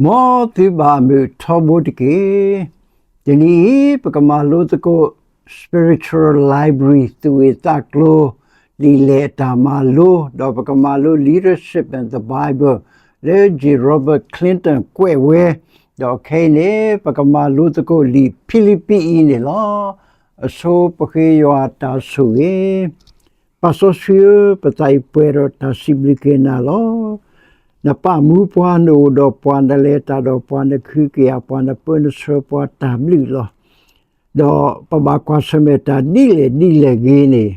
မ်သုဘၣ်မုာ်ထီဘိတက့ၢ်. တနံၤအံၤ ပကမၤလိသကိး Spiritual Library သူၣ်ဝံၣ်သးကျိၤ ဒ်လဲၣ်အတၢ်မၤလိ, ဒီးပကမၤလိ Leadership and the Bible လၢ J Robert Clinton ကွဲးဝဲ, ဒီးခဲအံၤန့ၣ် ပကမၤလိသကိးလံာ်ဖံလံးပံးအံၤန့ၣ်လီၤ. အဆိပဃ့ယွၤအတၢ်ဆိၣ်ဂ့ၤ ပၢ်စီဆှံဧၢ, ပသးအံၤပှဲၤဒီးတၢ်စံးဘျုးက့ၤနၤလီၤ. နပာ်မူပှၤ, နအိၣ်ဒီးပှၤ, နလဲၤတၢ်ဒီးပှၤ, နကဟုကယာ်ပှၤ, နပၢနဆှၢပှၤ, တၢ်ဘျုးလီၤ. ဒီးပဘၣ်ကွၢ်ဆၢၣ်မဲာ်တၢ်ဒ်လဲၣ်ဒ်လဲၣ်ဂ့ၤန့ၣ်,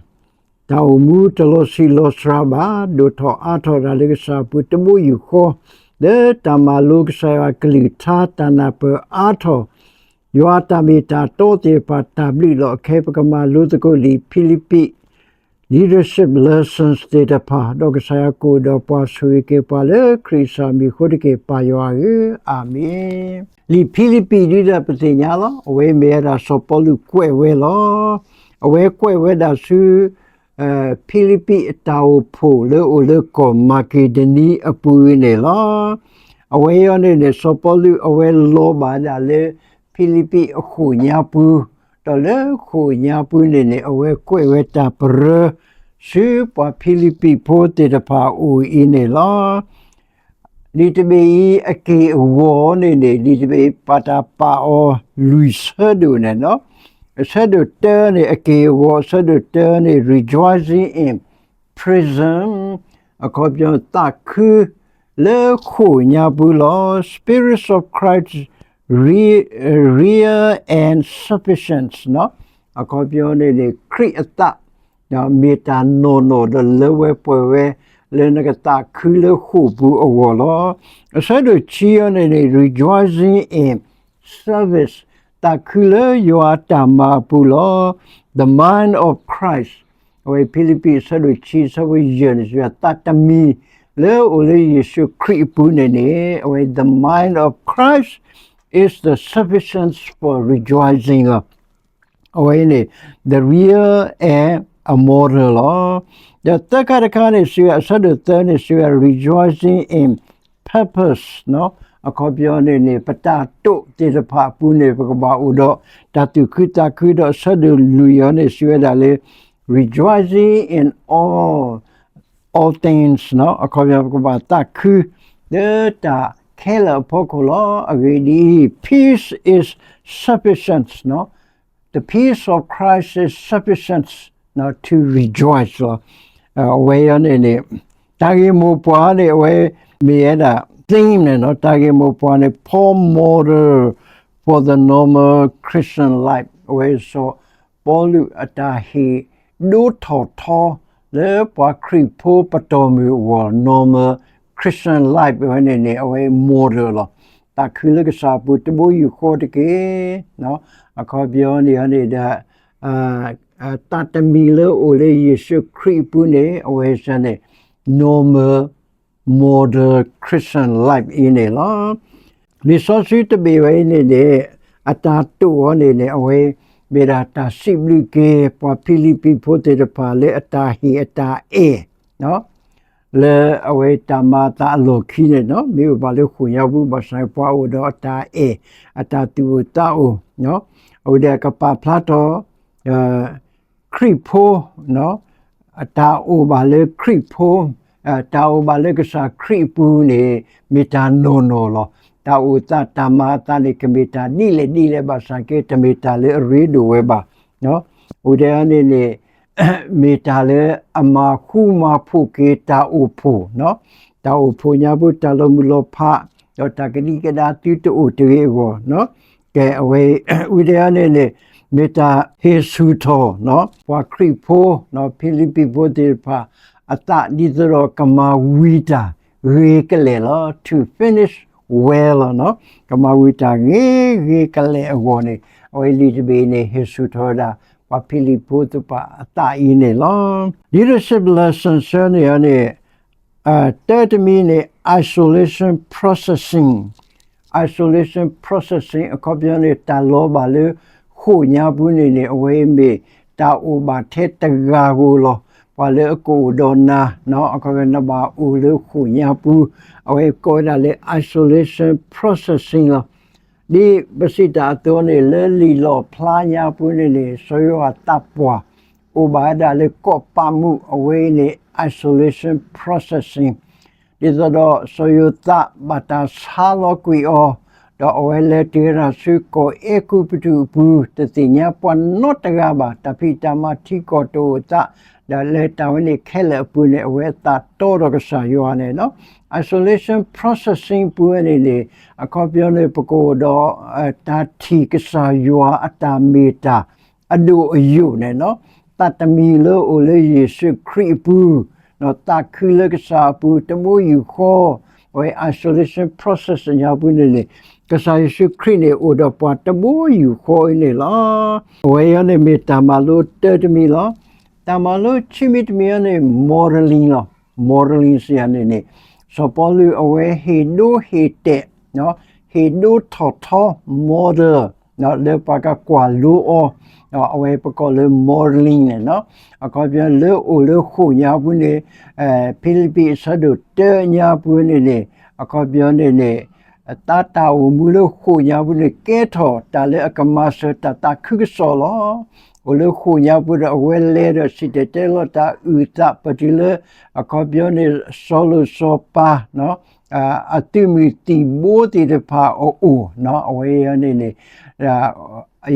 တၢ်အိၣ်မူတလီၤဆံးလီၤစှၤဘၣ်, ဒိၣ်ထီၣ်အါထီၣ်တၢ်လၢကစၢ်အပူၤတဘိယူၢ်ဃီ, လၢတၢ်မၤလိကစၢ်ယွၤအကလုၢ်ကထါ တၢ်နၢ်ပၢၢ်အါထီၣ် ယွၤအတၢ်မ့ၢ်တၢ်တီသ့ၣ်တဖၣ်တၢ်ဘျုးလီၤ. ခဲအံၤပကမၤလိသကိးလံာ်ဖံလံးပံး Leadership Lessons သ့ၣ်တဖၣ်, ဒီးကစၢ်ယွၤကအိၣ်ဒီးပှၤဆိၣ်ဂ့ၤက့ၤပှၤလၢခရံာ်ကစၢ်မံၤအဃိတက့ၢ် ပၢ်ယွၤဧၢ, အၤမ့ၣ်. လံာ်ဖံလံးပံးဒ်ပသ့ၣ်ညါလီၤ. အဝဲမ့ၢ်ဝဲဒၣ်စီၤပီလူးကွဲးဝဲလီၤ. အဝဲကွဲးဝဲဒၣ်ဆူ ဖံလံးပံးအတၢ်အိၣ်ဖှိၣ်လၢအိၣ်လၢကီၢ်မၤက့ဒနံအပူၤန့ၣ်လီၤ. အဝဲအံၤန့ၣ်န့ၣ် စီၤပီလူးအဝဲလီၤဘၣ်ဒၣ်လၢ ဖံလံးပံးအဃိာ်ညါပူၤ, ဒီးလၢဃိာ်ညါပူၤန့ၣ်န့ၣ် အဝဲကွဲးဝဲတၢ်ပရၢ ဆူပှၤဖံလံးပံးဖိသ့ၣ်တဖၣ်အအိၣ်အံၤန့ၣ်လီၤ. လံာ်တဘ့ၣ်အံၤအက့ၢ်အဂီၤန့ၣ်န့ၣ် လံာ်တဘ့ၣ်အံၤပာ်တၢ်ပာ်အီၤလွံၢ်ဆၢဒိၣ်န့ၣ်လီၤ. အဆၢဒိၣ်တၢန့ၣ် အက့ၢ်အဂီၤ, အဆၢဒိၣ်တၢန့ၣ် Rejoicing in Prison, အခီပညီ သးခုလၢဃိာ်ညါပူၤလီၤ. Spirits of Christ real and sufficient, အခီပညီန့ၣ်န့ၣ် ခရံာ်အသး မ့ၢ်တၢ်နီၢ်နီၢ်ဒီးလၢဝဲပှဲၤဝဲ လၢနကသးခုလၢဃိာ်ပူၤအဂီၢ်လီၤ. အဆၢဒိၣ်ခံအံၤန့ၣ်န့ၣ် rejoicing in service, သးခုလၢယွၤအတၢ်မၤအပူၤလီၤ. The mind of Christ, အဝဲဖံလံးပံးအဆၢဒိၣ်ခံ အဆၢဖိယဲၢ်န့ၣ် စံးဝဲ သးတမံၤလၢအိၣ်လၢယ့ၣ်ၡူးခရံာ်အပူၤန့ၣ်န့ၣ် အဝဲ the mind of Christ is the sufficiency for rejoicing လီၤ. အဝဲအံၤန့ၣ် the real and a model လီၤ. ဒီးသၢခါတခါန့ၣ် စံးဝဲ အဆၢဒိၣ်သၢန့ၣ် စံးဝဲ rejoicing in purpose, အခီပညီန့ၣ်န့ၣ် ပတၢ်တိာ်သ့ၣ်တဖၣ်အပူၤန့ၣ် ပကဘၣ်အိၣ်ဒီးတၢ်သူၣ်ခုသးခု, ဒီးအဆၢဒိၣ်လွံၢ်အံၤန့ၣ် စံးဝဲဒၣ်လၢ rejoicing in all, all things, အခီပညီ ပကဘၣ်သးခု လၢတၢ်ခဲလၢာ်အဖီခိၣ်လီၤ. အဂ့ၢ်ဒ်အံၤ, peace is sufficient, the peace of Christ is sufficient to rejoice လီၤ. အဝဲအံၤန့ၣ်န့ၣ် တၢ်ဂ့ၢ်မိၢ်ပှၢ်န့ၣ် အဝဲမ့ၢ်ဝဲဒၣ် theme န့ၣ်လီၤ. တၢ်ဂ့ၢ်မိၢ်ပှၢ်န့ၣ် Paul model for the normal Christian life, အဝဲစီၤပီလူးအတၢ်ဟ့ၣ်ဒိထီၣ်ထီ လၢပှၤခရံာ်ဖိပတီၢ်မုၢ်အဂီၢ် normal Christian life ဝဲန့ၣ်န့ၣ် အဝဲ model လီၤ. သးခုလၢကစၢ်အပူၤတဘိယူၢ်ဃီတက့ၢ်. အခီပညီန့ၣ်န့ၣ်ဒီး သးတမံၤလၢအိၣ်လၢယ့ၣ်ၡူးခရံာ်အပူၤန့ၣ် အဝဲစ့ၢ်န့ၣ် normal model Christian life အံၤန့ၣ်လီၤ. လံာ်စီဆှံတဘ့ၣ်ဝဲအံၤန့ၣ်န့ၣ် အတၢ်တိာ်အီၤန့ၣ်န့ၣ် အဝဲမ့ၢ်ဒၣ်တၢ်စံးဘျုးက့ၤ ပှၤဖံလံးပံးဖိသ့ၣ်တဖၣ်လၢအတၢ်ဟ့ၣ်အတၢ်အဲၣ် လၢအဝဲတၢ်မၤအသးအလီၢ်ခံန့ၣ် မ့ၢ်အိၣ်ဘၣ်လၢဃိာ်ညါပူၤ ဘၣ်ဆၣ်ပှၤအိၣ်ဒီးအတၢ်အဲၣ် အတၢ်သူၣ်အိၣ်သးအိၣ်, အဝဲဒၣ်ကပာ်ဖျါထီၣ် ခရံာ်ဖိ, တၢ်အိၣ်ဘၣ်လၢခရံာ်ဖိ, တၢ်အိၣ်ဘၣ်လၢကစၢ်ခရံာ်အပူၤန့ၣ် မ့ၢ်တၢ်နီၢ်နီၢ်လီၤ. တၢ်အိၣ်သးတၢ်မၤအသးန့ၣ် ကမ့ၢ်တၢ်ဒ်လဲၣ်ဒ်လဲၣ်ဘၣ်ဆၣ်က့ တမ့ၢ်တၢ်လၢအရ့ဒိၣ်ဝဲဘၣ်. အဝဲဒၣ်န့ၣ်န့ၣ် မ့ၢ်တၢ်လၢအမၤဃူမၤဖိးက့ၤတၢ်အိၣ်ဖှိၣ်, တၢ်အိၣ်ဖှိၣ်ညါပူၤ တၢ်လီၤမုၢ်လီၤဖး ဒီးတၢ်ကဒံကဒါသုတအိၣ်တဂ့ၤအဂီၢ်, ကဲ အဝဲ ဝံၤဒၣ်န့ၣ်န့ၣ် မ့ၢ်တၢ်ဟ့ၣ်ဆူၣ်ထီၣ် ပှၤခရံာ်ဖိ ဖံလံးပံးဖိသ့ၣ်တဖၣ် အသးဒ်သိးဒီးကမၤဝံၤတၢ်ဂ့ၤကလဲာ်လီၤ. To finish well လီၤ. ကမၤဝံၤတၢ်ဂ့ၤဂ့ၤကလဲာ်အဂီၢ်န့ၣ် အဝဲလံာ်တဘ့ၣ်န့ၣ် ဟ့ၣ်ဆူၣ်ထီၣ်ဝဲဒၣ် ပှၤဖံလံးဖိသ့ၣ်တဖၣ်အသးအံၤန့ၣ်လီၤ. Leadership lesson ဆၢန့ၣ်န့ၣ် တၢတမံၤန့ၣ် isolation processing, isolation processing အခီပညီန့ၣ် တၢ်လီၤဘၣ်လၢဃိာ်ညါပူၤန့ၣ်န့ၣ် အဝဲမ့ၢ်တၢ်အိၣ်ဘၣ်ထဲတဂၤဧိၤလီၤ. ပှၤလၢအကအိၣ်ဒီးနၤ အခီပညီနဘၣ်အိၣ်လၢဃိာ်ညါပူၤ, အဝဲကိးဝဲဒၣ်လၢ isolation processing လီၤ. ဒ်ပစံးတၢ်အသိးန့ၣ် လၢလံာ်လီၣ်ဖျါညါပူၤန့ၣ်န့ၣ် စီၤယိၤဟၣ်သးပှၢ် အိၣ်ဘၣ်ဝဲဒၣ်လၢကီၢ်ပးမူး အဝဲအံၤန့ၣ် isolation processing ဒ်သိးဒီးစီၤယိၤသးဘၣ်တၢ်ဆါလီၤကွံာ်အီၤ, ဒီးအဝဲလဲၤတုၤဝဲဒၣ်ဆူကီၢ်အဲၤကူပတူးအပူၤ တသ့ၣ်ညါပှၤနီတဂၤဘၣ်, တၢ်ဖံးတၢ်မၤထံကီၢ်တအိၣ်အသး, ဒီးလၢတၢ်ဝဲန့ၣ်ခဲလၢာ်အပူၤန့ၣ် အဝဲသးတီဒီးကစၢ်ယွၤန့ၣ်လီၤ. isolation processing ပူၤဝဲန့ၣ်န့ၣ် အခီပညီန့ၣ် ပကအိၣ်ဒီး တၢ်ထံၣ်ကစၢ်ယွၤအတၢ်မ့ၢ်တၢ် အဒိၣ်အယိာ်န့ၣ်လီၤ. သးတမံၤလၢအိၣ်လၢယ့ၣ်ၡူးခရံာ်အပူၤ, သးခုလၢကစၢ်အပူၤ တဘိယူၢ်ဃီ, အဝဲ isolation process ညါပူၤန့ၣ်န့ၣ် ကစၢ်ယ့ၣ်ၡူးခရံာ်န့ၣ် အိၣ်ဒီးပှၤတဘိယူၢ်ဃီအံၤန့ၣ်လီၤ. အဝဲအံၤန့ၣ်မ့ၢ်တၢ်မၤလိတၢတမံၤလီၤ. တၢ်မၤလိခံမံၤတမံၤအံၤန့ၣ် modeling လီၤ. modeling စံးယၤန့ၣ်န့ၣ် စီၤပီလူးအဝဲဟ့ၣ်ဒိဟ့ၣ်တဲာ် ဟ့ၣ်ဒိထီၣ်ထီ model လၢပှၤကကွၢ်လိအီၤ, အဝဲပကိးလၢ modeling န့ၣ်လီၤ. အခီပညီလၢအိၣ်လၢဃိာ်ညါပူၤန့ၣ် ဖံလံးပံးအဆၢဒိၣ်တၢညါပူၤန့ၣ်န့ၣ် အခီပညီန့ၣ်န့ၣ် သးတၢ်အိၣ်မူလၢဃိာ်ညါပူၤန့ၣ် ကဲထီၣ်တၢ်လၢအကမၤစၢၤတၢ်သးခုကစီၣ်လီၤ. အိၣ်လၢဃိာ်ညါပူၤဒီး အဝဲလဲၤဒီးစံၣ်တဲၤတဲလီၤတၢ်အုၣ်သး ပတုၤလၢ အခီပညီန့ၣ် စီၤလိၤစီၤပၤ အသုးမုၢ်သံၣ်ဘိသ့ၣ်တဖၣ်အအိၣ်, အဝဲအံၤန့ၣ်န့ၣ်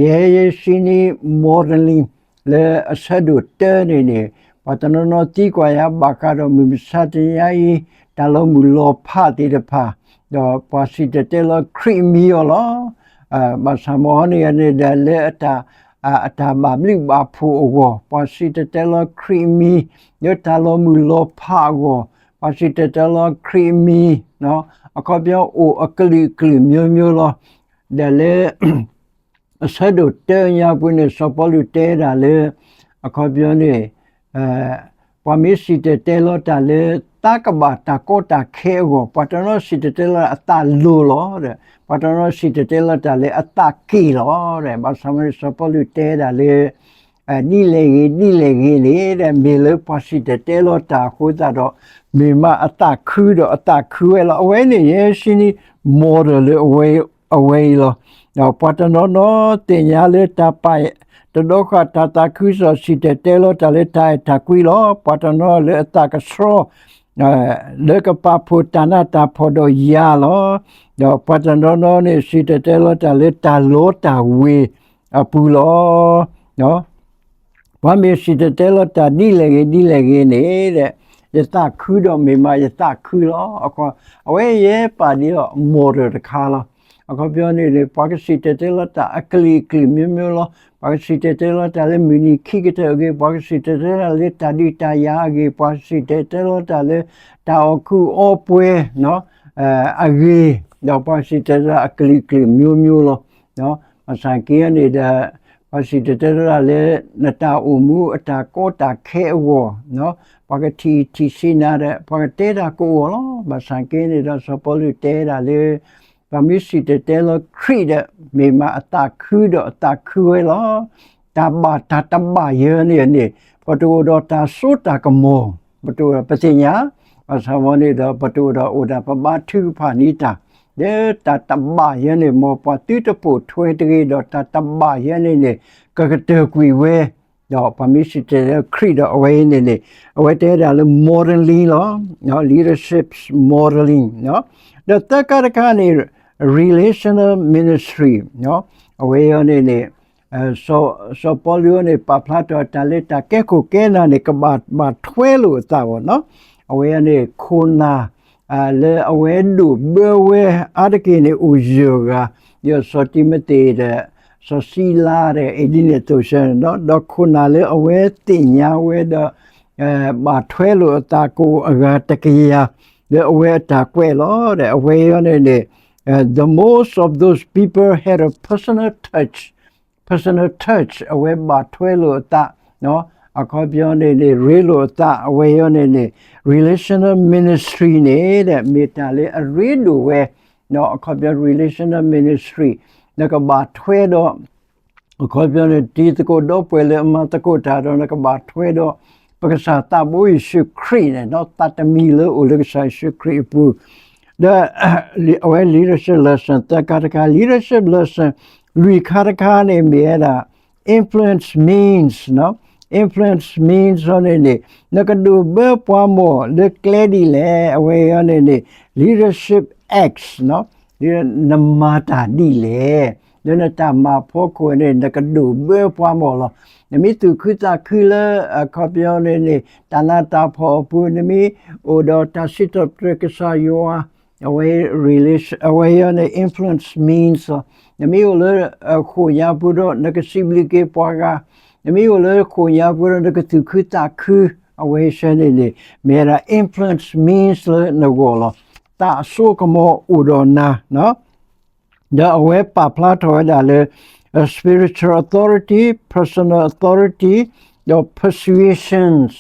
ယဲယဲစံနံ modeling လၢအဆၢဒိၣ်တၢန့ၣ်န့ၣ် ပှၤတနီၤနီၤသံကွၢ်ယၤဘၣ်ဃးဒီးမုၢ်မဆါတနံၤအံၤ တၢ်လီၤမုၢ်လီၤဖးသ့ၣ်တဖၣ်, ဒီးပှၤစံၣ်တဲၤတဲလီၤခရံာ်အမံၤအီၤလီၤ. ဘၣ်ဆၣ်မဟီန့ၣ်န့ၣ်ဒီးလၢအတၢ် အတၢ်ဘၣ်ဘျုးဘၣ်ဖှိၣ်အဂီၢ် ပှၤစံၣ်တဲၤတဲလီၤခရံာ်အမံၤ, လၢတၢ်လီၤမုၢ်လီၤဖးအဂီၢ် ပှၤစံၣ်တဲၤတဲလီၤခရံာ်အမံၤ, အခီပညီအိၣ်အကလုာ်ကလုာ်မျိုးမျိုးလီၤ. ဒီးလၢ အဆၢဒိၣ်တၢညါပူၤန့ၣ် စီၤပီလူးတဲဒၣ်လၢ အခီပညီန့ၣ် ပှၤမ့ၢ်စံၣ်တဲၤတဲလီၤတၢ်လၢ သးကဘၣ်တၢ်ကီတၢ်ခဲအဂီၢ်, ပှၤတနီၤစံၣ်တဲၤတဲလီၤအသးလိၤလီၤဒီး ပှၤတနီၤစံၣ်တဲၤတဲလီၤတၢ်လၢအသးက့ၢ်လီၤဒီး ဘၣ်ဆၣ်မ့ၢ်စီၤပီလူးတဲဒၣ်လၢ ဒ်လဲၣ်ဂ့ၤ ဒ်လဲၣ်ဂ့ၤန့ၣ်ဒီး မ့ၢ်လၢပှၤစံၣ်တဲၤတဲလီၤတၢ်အဃိသတးဒီး မ့ၢ်မးအသးခုဒီးအသးခုဝဲလီၤ. အဝဲန့ၣ်ယဲစံနံ model လၢအဝဲအံၤလီၤ. ဒီးပှၤတနီၤနီၤသ့ၣ်ညါလၢတၢ်ပာ် တဒီဃာ်တၢ်သးခုကစီၣ် စံၣ်တဲၤတဲလီၤတၢ်လၢတၢ်အဲၣ်တၢ်ကွံလီၤ. ပှၤတနီၤလၢအသးကဆှီ လၢကပာ်ဖှိၣ်တၢ်နးတၢ်ဖှီၣ်ဒီးယၤလီၤ. ဒီးပှၤတနီၤနီၤန့ၣ် စံၣ်တဲၤတဲလီၤတၢ်လၢတၢ်လီတၢ်ဝ့ၤအပူၤလီၤ. ပှၤမ့ၢ်စံၣ်တဲၤတဲလီၤတၢ်ဒ်လဲၣ်ဂ့ၤ ဒ်လဲၣ်ဂ့ၤန့ၣ်ဒီး ယသးခုဒီးမ့ၢ်မးယသးခုလီၤ. အဝဲယဲပာ်ဒ်အီၤ model တခါလီၤ. အခီပညီန့ၣ်န့ၣ် ပှၤကစံၣ်တဲၤတဲလီၤတၢ်အကလုာ်ကလုာ်မျိုးမျိုးလီၤ. ပှၤကစံၣ်တဲၤတဲလီၤတၢ်လၢမုၢ်နံၤခံကတၢၢ်အဂ့ၢ်, ပှၤကစံၣ်တဲၤတဲလီၤတၢ်လၢတၢ်ဒုးတၢ်ယၤအဂ့ၢ်, ပှၤကစံၣ်တဲၤတဲလီၤတၢ်လၢတၢ်အီၣ်ကူအီပှဲၤ အဂ့ၢ်, ဒီးပှၤစံၣ်တဲၤတဲလီၤအကလုာ်ကလုာ်မျိုးမျိုးလီၤ. ဘၣ်ဆၣ်က့န့ၣ်ဒီး ပှၤစံၣ်တဲၤတဲလီၤတၢ်လၢ နတၢ်အိၣ်မူအတၢ်ကီတၢ်ခဲအဂီၢ်, ပှၤကထံၣ်ထံၣ်ဆံးနၤဒီး ပှၤကတဲတၢ်ကအိၣ်လီၤ. ဘၣ်ဆၣ်က့န့ၣ်ဒီး စီၤပီလူးတဲဒၣ်လၢ ပှၤမ့ၢ်စံၣ်တဲၤတဲလီၤခရံာ်ဒီး မ့ၢ်မးအသးခုဒီးအသးခုဝဲလီၤ. တၢ်ဘၣ်တၢ်တဘၣ်ယဲန့ၣ်န့ၣ် ပတအိၣ်ဒီးတၢ်စိတၢ်ကမီၤ, ပတအိၣ်ဒီးပသ့ၣ်ညါ, ဘၣ်ဆၣ်ဝဲန့ၣ်ဒီး ပတအိၣ်ဒီးအိၣ်ဒၣ်ပဘါထုကဖၣ်န့ၢ်တၢ်, ဒီးတၢ်တဘၣ်ယဲန့ၣ် မ်ပှၤသုတပိာ်ထွဲတဂ့ၤဒီး တၢ်တဘၣ်ယဲန့ၣ်န့ၣ် ကကတၢၢ်ကွံာ်ဝဲ, ဒီးပှၤမ့ၢ်စံၣ်တဲၤတဲလီၤခရံာ်ဒီးအဝဲအံၤန့ၣ်န့ၣ် အဝဲတဲဒၣ်လၢ modeling လီၤ. leadership's modeling ဒီးသၢခါတခါန့ၣ် relational ministry အဝဲအံၤန့ၣ်န့ၣ် စီၤပီလူးန့ၣ် ပာ်ဖျါထီၣ်တၢ်လၢတၢ်ကဲခိၣ်ကဲနၢ်န့ၣ် ကဘၣ်ဘၣ်ထွဲလိာ်အသးဘၣ်နီၤ. အဝဲန့ၣ် ခိၣ်နၢ် လၢအဝဲဒိၣ်ဘၢဝဲအါတက့ၢ်န့ၣ် အိၣ်ယဲၢ်ဂၤ, ဒီးစီၤတံၤမသ့းဒီး စီၤစံလါဒီး အံၤဒ်န့ၣ်အသိးစ့ၢ်နီၤ, ဒီးခိၣ်နၢ်လၢအဝဲသ့ၣ်ညါဝဲဒီး ဘၣ်ထွဲလိာ်အသးကအိၣ်အဂၤတကယၤ လၢအဝဲအတၢ်ကွဲးလီၤ. ဒီးအဝဲအံၤန့ၣ်န့ၣ် the most of those people had a personal touch, personal touch အဝဲဘၣ်ထွဲလိာ်အသး အခီပညီန့ၣ်န့ၣ် ရ့လိာ်အသး အဝဲအံၤန့ၣ်န့ၣ် relational ministry န့ၣ်ဒီး မ့ၢ်တၢ်လၢအရ့ဒိၣ်ဝဲ အခီပညီ relational ministry နကဘၣ်ထွဲဒီး အခီပညီန့ၣ် တံၤသကိးဒီပုၢ်ဝဲၢ်လၢအမၤသကိးတၢ်ဒီး နကဘၣ်ထွဲဒီး ပကစၢ်သးဘိယ့ၣ်ၡူးခရံာ်န့ၣ် သးတမံၤလၢအိၣ်လၢကစၢ်ယ့ၣ်ၡူးခရံာ်အပူၤ, ဒီး အဝဲ leadership lesson သၢခါတခါ, leadership lesson လွံၢ်ခါတခါန့ၣ် မ့ၢ်ဝဲဒၣ် influence means, influence means အီၤန့ၣ်န့ၣ် နကဒိးဘၢပှၤမီၢ်လၢကျဲဒ်လဲၣ်, အဝဲအံၤန့ၣ်န့ၣ် leadership acts, နမၤတၢ်ဒ်လဲၣ်, လၢနတၢ်မၤဖီခိၣ်န့ၣ် နကဒိးဘၢပှၤမီၢ်လီၤ. နမ့ၢ်သူၣ်ခုသးခုလၢ အခီပညီန့ၣ်န့ၣ် တၢ်နးတၢ်ဖှီၣ်အပူၤ, နမ့ၢ်အိၣ်ဒီးတၢ်စံးထီၣ်ပတြၢၤကစၢ်ယွၤ အဝဲ အဝဲအံၤန့ၣ် influence means လီၤ. နမ့ၢ်အိၣ်လၢ ဃိာ်ညါပူၤဒီး နကစံးဘျုးက့ၤပှၤဂၤ, နမ့ၢ်အိၣ်လၢဃိာ်ညါပူၤဒီး နကသူၣ်ခုသးခု, အဝဲဆၢန့ၣ်န့ၣ် မ့ၢ်ဝဲဒၣ် influence means လၢနဂီၢ်လီၤ. သးအစိကမီၤအိၣ်ဒီးနၤ ဒီးအဝဲပာ်ဖျါထီၣ်ဝဲဒၣ်လၢ spiritual authority, personal authority, ဒီး persuasions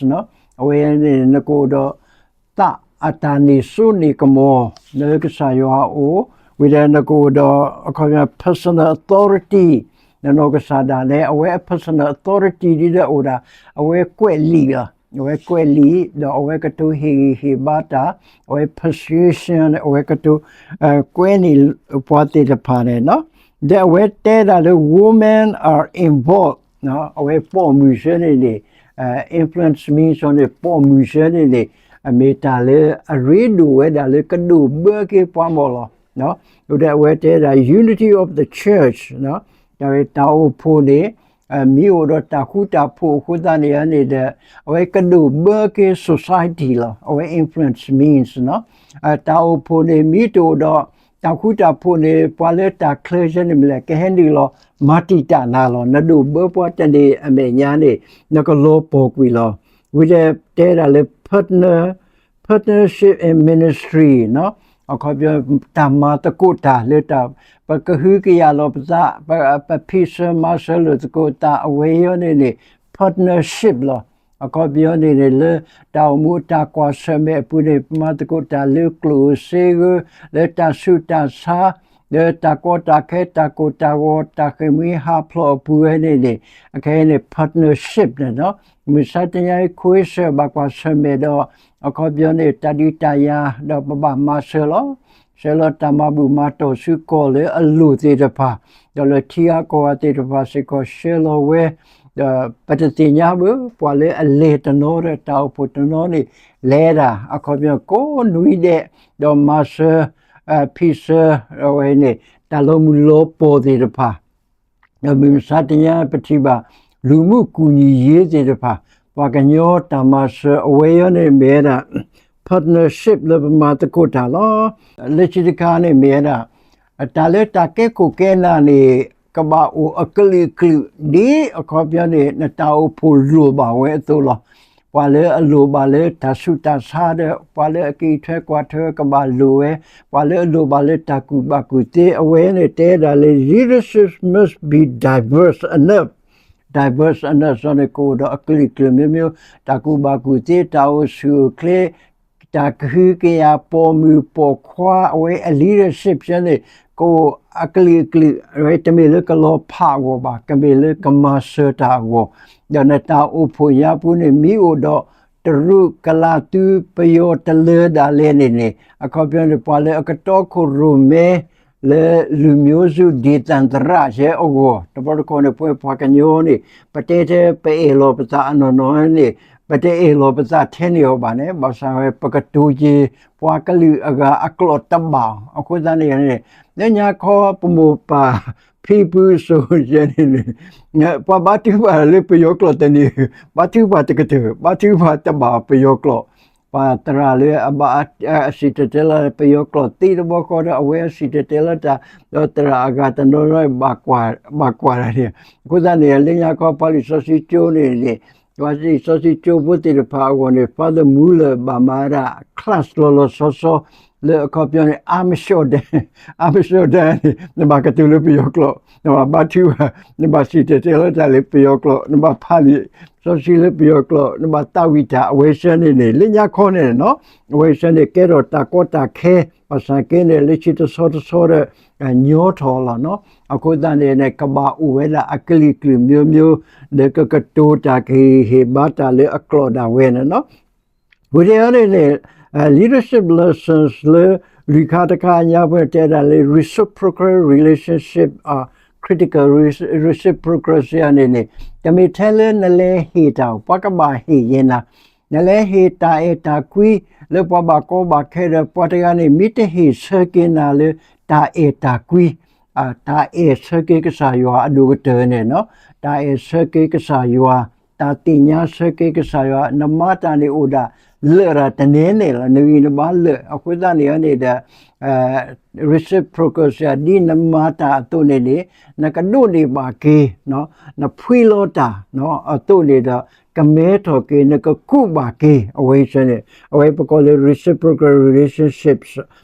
အဝဲန့ၣ် နကအိၣ်ဒီး သးအတၢ်န့ၢ်စိန့ၢ်ကမီၤ လၢကစၢ်ယွၤအအိၣ်, ဝံၤဒီးနကအိၣ်ဒီး အခီပညီ personal authority နနီၢ်ကစၢ်ဒၣ်လဲာ် အဝဲအ personal authority ဒ်ဒီးအိၣ်ဒၣ် အဝဲကွဲးလံာ်လီၤ. အဝဲကွဲးလံာ် ဒီးအဝဲကတိၤဟ့ၣ်ဂံၢ်ဟ့ၣ်ဘါတၢ်, အဝဲ persuasion အဝဲကတိၤ ကွဲးန့ၢ်ပှၤသ့ၣ်တဖၣ်န့ၣ်, ဒီးအဝဲတဲဒၣ်လၢ women are involved အဝဲပိာ်မုၣ်ဆၢန့ၣ်န့ၣ် influence means န့ၣ် ပိာ်မုၣ်ဆၢန့ၣ်န့ၣ် အမ့ၢ်တၢ်လၢအရ့ဒိၣ်ဝဲဒၣ်လၢကဒိးဘၢက့ၤပှၤမီၢ်လီၤ. ဒီးအဝဲတဲဒၣ် unity of the church တၢ်ဝဲတၢ်အိၣ်ဖှိၣ်န့ၣ် မ့ၢ်အိၣ်ဒီးတၢ်ဃူတၢ်ဖိးအဃိသတးန့ၣ်န့ၣ်ဒီး အဝဲကဒိးဘၢက့ၤ society လီၤ. အဝဲ influence means တၢ်အိၣ်ဖှိၣ်န့ၣ် မ့ၢ်တအိၣ်ဒီးတၢ်ဃူတၢ်ဖိးန့ၣ် ပှၤလၢတၢ်ချၢဆၢန့ၣ်မ့ၢ်လဲၣ် ကဟဲနုာ်လီၤ မၤတံာ်တာ်နၤလီၤ. နဒိးဘၢပှၤတန့ၢ်အမဲာ်ညါန့ၣ် နကလီၤပှီၢ်ကွံာ်လီၤ. ဝံၤဒီးတဲဒၣ်လၢ partner, partnership in ministry အခီပညီ တၢ်မၤသကိးတၢ်လၢတၢ် ပကဟုကယာ်လီၤပသး, ပဖံးစၢၤမၤစၢၤလိာ်သကိးသး အဝဲအံၤန့ၣ်န့ၣ် partnership လီၤ. အခီပညီန့ၣ်န့ၣ် လၢတၢ်အိၣ်မူအတၢ်ကွၢ်ဆၢၣ်မဲာ်အပူၤန့ၣ် ပမၤသကိးတၢ်လၢကျိၣ်ဧိၤစ့ဧိၤ လၢတၢ်ဆူးတၢ်ဆါ လၢတၢ်ကီတၢ်ခဲ တၢ်ကိၢ်တၢ်ဂီၤ တၢ်ဃ့ၢ်မှံဟးဖျိးအပူၤဝဲန့ၣ်န့ၣ် အခဲအံၤန့ၣ် partnership န့ၣ်လီၤ. မုၢ်မဆါတနံၤအံၤ ခွ့ဆၢၣ်ဘၣ်ကွၢ်ဆၢၣ်မဲာ်ဒီး အခီပညီန့ၣ် တၢ်ဒုးတၢ်ယၤ ဒီးပဘၣ်မၤစၢၤလီၤ. ဆှၢလီၤတၢ်မၤဘူၣ်မၤတီၢ်ဆူကီၢ်လၢအလိၣ်သ့ၣ်တဖၣ်, ဒီးလၢထံဂၤကီၢ်ဂၤသ့ၣ်တဖၣ်စ့ၢ်ကီးဆှၢလီၤဝဲ, ဒီးပတသ့ၣ်ညါဘၣ် ပှၤလၢအလဲၤတနီၤဒီးတၢ်အိၣ်ဖှိၣ်တနီၤန့ၣ် လဲၤဒၣ် အခီပညီကိးနွံဒဲး, ဒီးမၤစၢၤ ဖံးစၢၤ အဝဲန့ၣ် တၢ်လီၤမုၢ်လီၤပှီၢ်သ့ၣ်တဖၣ် ဒီးမုၢ်မဆါတနံၤအံၤ ပထံၣ်ဘၣ် လူမှုကူညီရေးသ့ၣ်တဖၣ် ပှၤကညီတၢ်မၤစၢၤအဝဲအံၤန့ၣ်မ့ၢ်ဝဲဒၣ် partnership လၢပမၤသကိးတၢ်လီၤ. လၢခံတခါန့ၣ်မ့ၢ်ဝဲဒၣ် တၢ်လၢတၢ်ကဲခိၣ်ကဲနၢ်န့ၣ် ကဘၣ်အိၣ်အကလုာ်ကလုာ် ဒ်အခီပညီန့ၣ် နတၢ်အိၣ်ဖှိၣ်လိၣ်ဘၣ်ဝဲအသိးလီၤ. ပှၤလၢအလိၣ်ဘၣ်လၢတၢ်ဆူးတၢ်ဆါဒီး ပှၤလၢအကံၢ်ထွဲကွၢ်ထွဲကဘၣ်လိၣ်ဝဲ, ပှၤလၢအလိၣ်ဘၣ်လၢတၢ်ကူၣ်ဘၣ်ကူၣ်သ့ အဝဲန့ၣ်တဲဒၣ်လၢ leadership must be diverse enough, diverse enough န့ၣ် ကအိၣ်ဒီးအကလုာ်ကလုာ်မ့ၢ်မ့ၢ် တၢ်ကူၣ်ဘၣ်ကူၣ်သ့ တၢ်အိၣ်ဆူၣ်အိၣ်ချ့ တၢ်ကဟုကယာ်ပိာ်မုၣ်ပိာ်ခွါ အဝဲအ leadership ဆၢန့ၣ် ကအိၣ်အကလုာ်ကလုာ် အဝဲတမ့ၢ်လၢကလီၤဖးအဂီၢ်ဘၣ်, ကမ့ၢ်လၢကမၤစၢၤတၢ်အဂီၢ်, ဒီးနတၢ်အိၣ်ဖှိၣ်ညါပူၤန့ၣ် မ့ၢ်အိၣ်ဒီးတရူးကလာ်သူပယီၤတလၢဒၣ်လဲာ်န့ၣ်န့ၣ် အခီပညီန့ၣ် ပှၤလၢအကတီခိၣ်ရိၣ်မဲ လၢလူမျိုးစုဒေသန္တရ ဆၢအဂီၢ် တဘျီတခီၣ်န့ၣ် ပဝဲပှၤကညီန့ၣ် ပတဲထဲပအဲၣ်လီၤပသးအနီၢ်နီၢ်န့ၣ် ပတအဲၣ်လီၤပသးထဲန့ၣ်အီၤဘၣ်န့ၣ် ဘၣ်ဆၣ်ဝဲ ပကတိၤက့ၤ ပှၤကလုာ်အဂၤအကျိာ်တဘၣ်အဃိသတးန့ၣ်န့ၣ် လၢညါခီပမိၢ်ပၢ် ဖံဖုစိၤယဲန့ၣ်န့ၣ် ပှၤဘါထုကဖၣ်လၢပယီၤကျိာ်တန့ၢ်, ဘါထုကဖၣ်တကတၢၢ်, ဘါထုကဖၣ်တဘၣ်ပယီၤကျိာ်, ပှၤသရၣ်လၢအဘၣ် အစံၣ်တဲၤတဲလီၤပယီၤကျိာ်သ့တဘျီဃီဒီး အဝဲအစံၣ်တဲၤတဲလီၤတၢ် ဒီးသရၣ်အဂၤတနီၤနီၤ ဘၣ်ကွၢ်တၢ်န့ၣ်, အဃိသတးန့ၣ် လၢညါခီပှၤလံာ်စီဆှံကၠိန့ၣ်န့ၣ် ပှၤလံာ်စီဆှံကၠိဖိသ့ၣ်တဖၣ်အဂီၢ်န့ၣ် Father Muller ဘၣ်မၤဝဲဒၣ် class လီၤလီၤဆီဆီ လၢအခီပညီန့ၣ် အါမးၡီၣ်ဒဲ, အါမးၡီၣ်ဒဲန့ၣ် နဘၣ်ကတိၤလၢပယီၤကျိာ်, နဘၣ်ဘါထုကဖၣ်, နဘၣ်စံၣ်တဲၤတဲလီၤတၢ်လၢပယီၤကျိာ်, နဘၣ်ဖးလံာ်စီဆှံလၢပယီၤကျိာ်, နဘၣ်သးဝံၣ်တၢ်, အဝဲဆၢန့ၣ်န့ၣ် လၢညါခီန့ၣ်နီၤ, အဝဲဆၢန့ၣ် ကဲထီၣ်တၢ်ကီတၢ်ခဲ, ဘၣ်ဆၣ်က့န့ၣ် လၢခံတဆီတဆီဒီး ညီထီၣ်လီၤနီၤ. အဃိသတးန့ၣ်န့ၣ် ကဘၣ်အိၣ်ဝဲဒၣ်အကလုာ်ကလုာ်မျိုးမျိုး, ဒီးကကတိၤတၢ်ကဟ့ၣ်ဟ့ၣ်ဘါတၢ်လၢအကျိာ်ဒၣ်ဝဲန့ၣ်နီၤ. ဝံၤဒၣ်အံၤန့ၣ်န့ၣ် leadership lessons လၢ လွံၢ်ခါတခါအညါပှဲၤတဲဒၣ်လၢ reciprocal relationship are critical, reciprocity အံၤန့ၣ်န့ၣ် တမ့ၢ်ထဲလၢနလဲၤဟ့ၣ်တၢ်, ပှၤကဘၣ်ဟ့ၣ်ယဲၢ်နၤ, နလဲၤဟ့ၣ်တၢ်အဲၣ်တၢ်ကွံ လၢပှၤဘၣ်ကီဘၣ်ခဲဒီး ပှၤတဂၤန့ၣ် မ့ၢ်တဟ့ၣ်ဆၢက့ၤနၤလၢ တၢ်အဲၣ်တၢ်ကွံ, တၢ်အဲၣ်ဆၢက့ၤကစၢ်ယွၤအဒိၣ်ကတၢၢ်န့ၣ်နီၤ, တၢ်အဲၣ်ဆၢက့ၤကစၢ်ယွၤ, တၢ်သ့ၣ်ညါဆၢက့ၤကစၢ်ယွၤ, နမၤတၢ်န့ၣ်အိၣ်ဒၣ် လၢာ်တၢ်တန့ၢ်န့ၣ်လီၤ, နဂံၢ်နဘါလၢာ်, အဃိသတးန့ၣ်န့ၣ်ဒီး reciprocal ဒ်နမၤတၢ်အသိးန့ၣ်န့ၣ် နကဒိးန့ၢ်ဘၣ်က့ၤ နဖှံလီၤတၢ်အသိးန့ၣ်ဒီး ကမဲထီၣ်က့ၤ နကကူးဘၣ်က့ၤ အဝဲဆၢန့ၣ် အဝဲပကိးလၢ reciprocal relationships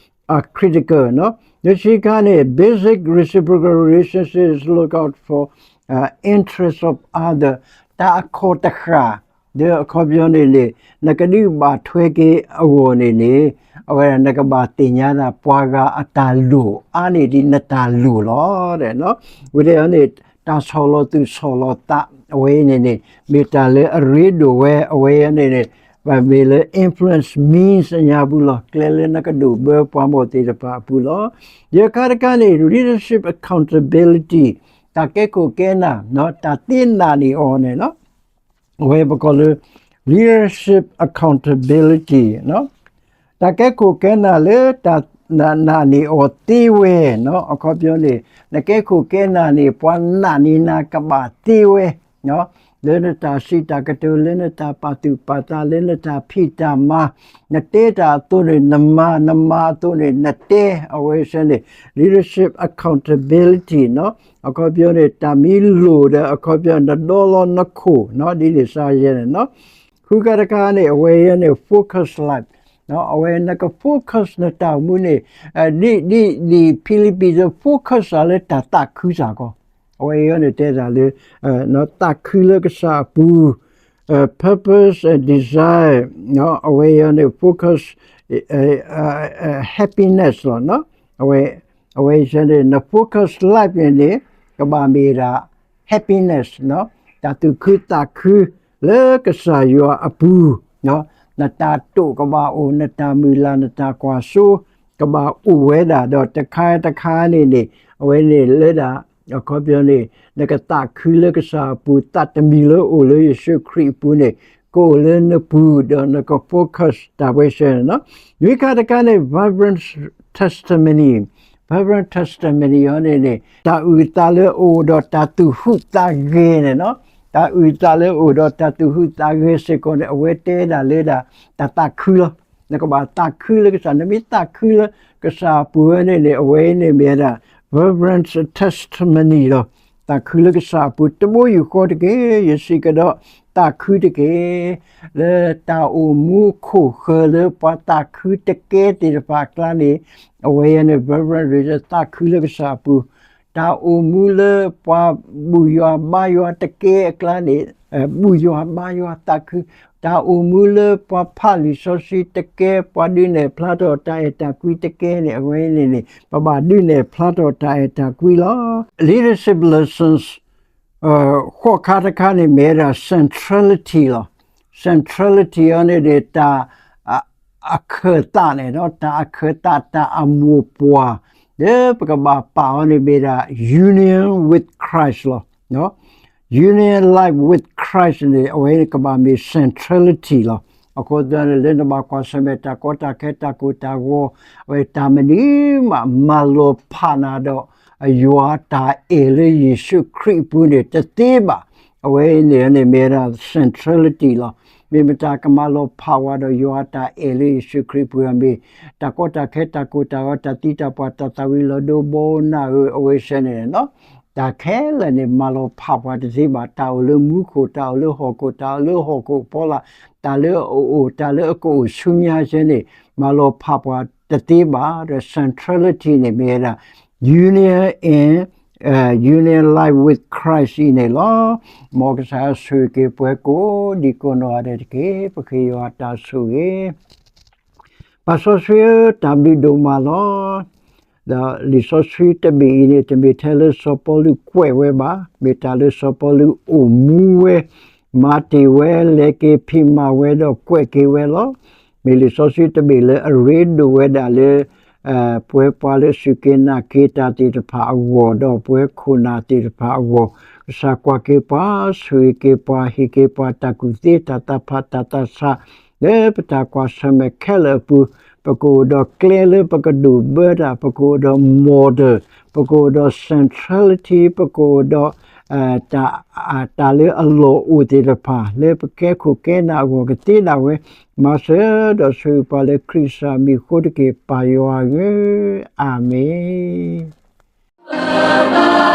are critical နီၤ. လၢခံတခါန့ၣ် basic reciprocal relationship is look out for interest of other, တၢ်အခီၣ်တဃၣ် ဒီးအခီပညီန့ၣ်န့ၣ် နကဒုးဘၣ်ထွဲက့ၤအဂီၢ်န့ၣ်န့ၣ် အဝဲဒၣ်နကဘၣ်သ့ၣ်ညါဒၣ်ပှၤဂၤအတၢ်လိၣ် အါန့ၢ်ဒံးနတၢ်လိၣ်လီၤ. ဝံၤဒၣ်အံၤန့ၣ် တၢ်ဆီၣ်လီၤသူၣ်ဆီၣ်လီၤသး အဝဲအံၤန့ၣ်န့ၣ် မ့ၢ်တၢ်လၢအရ့ဒိၣ်ဝဲ အဝဲအံၤန့ၣ်န့ၣ် မ့ၢ်လၢ influence means အညါပူၤလီၤ, ကျဲလၢနကဒိၣ်ဘၢပှၤမိၢ်သ့ၣ်တဖၣ်အပူၤလီၤ. ယခါတခါန့ၣ် leadership accountability တၢ်ကဲခိၣ်ကဲနၢ် တၢ်သ့နာ်န့ၢ်အီၤန့ၣ်လီၤ. အဝဲပကိးလၢ leadership accountability တၢ်ကဲခိၣ်ကဲနၢ်လၢတၢ်နာ်န့ၢ်အီၤသ့ဝဲနီၤ, အခီပညီန့ၣ် နကဲခိၣ်ကဲနၢ်န့ၣ် ပှၤနာ်န့ၢ်နၤကဘၣ်သ့ဝဲ လၢနတၢ်စံးတၢ်ကတိၤ လၢနတၢ်ပာ်သူၣ်ပာ်သး လၢနတၢ်ဖံးတၢ်မၤ နတဲတၢ်အသိးန့ၣ် နမၤ နမၤအသိးန့ၣ် နတဲ အဝဲဆၢန့ၣ် leadership accountability နီၤ, အခီပညီန့ၣ် တၢ်မ့ၢ်လိၣ်ဒီး အခီပညီ နဒီလီၤနခိၣ်နီၤ ဒ်န့ၣ်စါယဲန့ၣ်နီၤ. ဃုခါတခါန့ၣ် အဝဲယဲန့ၣ် focus life အဝဲနက focus နတၢ်အိၣ်မူန့ၣ် ဒ် ဒ် ဒ် Philippi ဒီး focus စ့ၢ်လၢတၢ်သးခုစ့ၢ်ကီး, အဝဲယဲန့ၣ်တဲတၢ်လၢ သးခုလၢကစၢ်အပူၤ purpose and desire အဝဲယဲန့ၣ် focus happiness လီၤ. အဝဲ အဝဲယဲန့ၣ် န focus life န့ၣ်န့ၣ် ကဘၣ်မ့ၢ်ဒၣ် happiness တၢ်သူၣ်ခုသးခုလၢကစၢ်ယွၤအပူၤ, နတၢ်တိာ်ကဘၣ်အိၣ်, နတၢ်မုၢ်လၢ် နတၢ်ကွၢ်စိ ကဘၣ်အိၣ်ဝဲဒၣ်, ဒီးတခါတခါန့ၣ်န့ၣ် အဝဲန့ၣ်လၢဒၣ် အခီပညီန့ၣ် နကသးခုလၢကစၢ်အပူၤ, သးတမံၤလၢအိၣ်လၢယ့ၣ်ၡူးခရံာ်အပူၤန့ၣ် ကအိၣ်လၢနပူၤ ဒီးနက focus တၢ်ဝဲဆၢန့ၣ်လီၤ. နွံခါတခါန့ၣ် vibrant testimony, vibrant testimony အံၤန့ၣ်န့ၣ် တၢ်အုၣ်သးလၢအအိၣ်ဒီးတၢ်သူၣ်ဟူးသးဂဲၤန့ၣ်လီၤ. တၢ်အုၣ်သးလၢအအိၣ်ဒီးတၢ်သူၣ်ဟူးသးဂဲၤစ့ၢ်ကီးန့ၣ် အဝဲတဲဒၣ်လၢဒၣ် တၢ်သးခုလီၤ. နကဘၣ်သးခုလၢကစၢ်, နမ့ၢ်သးခုလၢကစၢ်အပူၤဝဲန့ၣ်န့ၣ် အဝဲန့ၣ်မ့ၢ်ဝဲဒၣ် vibrant testimony လီၤ. သးခုလၢကစၢ်အပူၤ, တဘိယူၢ်ဃီတက့ၢ်, ယစံးကဒီးသးခုတက့ၢ်. လၢတၢ်အိၣ်မူခိၣ်ဃၢၤလၢပှၤသးခုတကဲသ့ၣ်တဖၣ်အကျါန့ၣ် အဝဲယဲန့ၣ် vibrant သးခုလၢကစၢ်အပူၤ, တၢ်အိၣ်မူလၢပှၤဘူၣ်ယွၤဘါယွၤတကဲအကျါန့ၣ် ဘူၣ်ယွၤဘါယွၤသးခု, တၢ်အိၣ်မူလၢပှၤဖးလံာ်စီဆှံတကဲ, ပှၤဒုးနဲၣ်ဖျါထီၣ်တၢ်အဲၣ်တၢ်ကွံတကဲန့ၣ် အဝဲန့ၣ်န့ၣ် ပဘၣ်ဒုးနဲၣ်ဖျါထီၣ်တၢ်အဲၣ်တၢ်ကွံလီၤ. Leadership lessons ဃိးခါတခါန့ၣ်မ့ၢ်ဝဲဒၣ် centrality လီၤ. centrality အံၤန့ၣ်န့ၣ် တၢ် အခၢၣ်သးန့ၣ်ဒီး တၢ်အခၢၣ်သး တၢ်အမိၢ်ပှၢ် လၢပကဘၣ်ပာ်အီၤန့ၣ်မ့ၢ်ဒၣ် union with Christ လီၤ. union life with Christ န့ၣ် အဝဲကဘၣ်မ့ၢ် centrality လီၤ. အဃိသတးန့ၣ် လၢနဘၣ်ကွၢ်ဆၢၣ်မဲာ်တၢ်ကီတၢ်ခဲ တၢ်ကိၢ်တၢ်ဂီၤ အဝဲတၢ်မနုၤမး မၤလီၤဖးနၤဒီး ယွၤတၢ်အဲၣ်လၢယ့ၣ်ၡူးခရံာ်အပူၤန့ၣ် တသ့ဘၣ်. အဝဲန့ၣ်န့ၣ်မ့ၢ်ဝဲဒၣ် centrality လီၤ. မ့ၢ်မတၤကမၤလီၤဖးဝဲဒီးယွၤတၢ်အဲၣ်လၢယ့ၣ်ၡူးခရံာ်အပူၤန့ၣ်မ့ၢ် တၢ်ကီတၢ်ခဲ တၢ်ကိၢ်တၢ်ဂီၤ တၢ်သံတၢ်ပှၢ် တၢ်သးဝံၤလီၤဒိ ဘီနၢ်ဧၢ အဝဲဆၢန့ၣ်လီၤ. တၢ်ခဲလၢာ်န့ၣ် မၤလီၤဖးပှၤတသ့ဘၣ်. တၢ်အိၣ်လၢမူခိၣ်, တၢ်အိၣ်လၢဟီၣ်ခိၣ်, တၢ်အိၣ်လၢဟီၣ်ခိၣ်ဖီလာ်, တၢ်လၢအအိၣ်, တၢ်လၢအကအိၣ်ဆူညါဆၢန့ၣ် မၤလီၤဖးပှၤ တသ့ဘၣ်. ဒီး centrality န့ၣ်မ့ၢ်ဝဲဒၣ် union in, union life with Christ အံၤန့ၣ်လီၤ. မ်ကစၢ်ယွၤဆိၣ်ဂ့ၤက့ၤပှၤကိးဒံကိးနီၢ်ဂၤဒဲးတက့ၢ်. ပဃ့ယွၤအတၢ်ဆိၣ်ဂ့ၤ. ပၢ်စီဆှံဧၢ, တၢ်ဘျုးဒိၣ်မးလီၤ. ဒီးလံာ်စီဆှံတဘ့ၣ်အံၤန့ၣ် တမ့ၢ်ထဲလၢစီၤပီလူးကွဲးဝဲဘၣ်, မ့ၢ်တၢ်လၢစီၤပီလူးအိၣ်မူဝဲ, မၤတ့ၢ်ဝဲ, လဲၤက့ၤဖံးမၤဝဲဒီးကွဲးက့ၤဝဲလီၤ. မ့ၢ်လံာ်စီဆှံတဘ့ၣ်လၢအရ့ဒိၣ်ဝဲဒၣ်လၢ ပဝဲပှၤလၢအစူၢ်က့ၤနာ်က့ၤတၢ်သ့ၣ်တဖၣ်အဂီၢ် ဒီးပဝဲခိၣ်နၢ်သ့ၣ်တဖၣ်အဂီၢ်, ကစၢ်ကွၢ်က့ၤပှၤ, ဆိၣ်ဂ့ၤက့ၤပှၤ, ဟ့ၣ်က့ၤပှၤတၢ်ကူၣ်သ့တၢ်သးဖးတၢ်သးဆး လၢပတၢ်ကွၢ်ဆၢၣ်မဲာ်ခဲလၢာ်အပူၤ, ပကအိၣ်ဒီးကျဲလၢပကဒိၣ်ဘၢတၢ်, ပကအိၣ်ဒီး model, ပကအိၣ်ဒီး centrality, ပကအိၣ်ဒီး တၢ်လၢအလီၢ်အိၣ်သ့ၣ်တဖၣ် လၢပကဲခိၣ်ကဲနၢ်အဂီၢ်ကသ့ဒၣ်ဝဲ, မၤစၢၤဒီးဆိၣ်ဂ့ၤပှၤလၢခရံာ်ကစၢ်မံၤအဃိတက့ၢ် ပၢ်ယွၤဧၢ, အၤမ့ၣ်.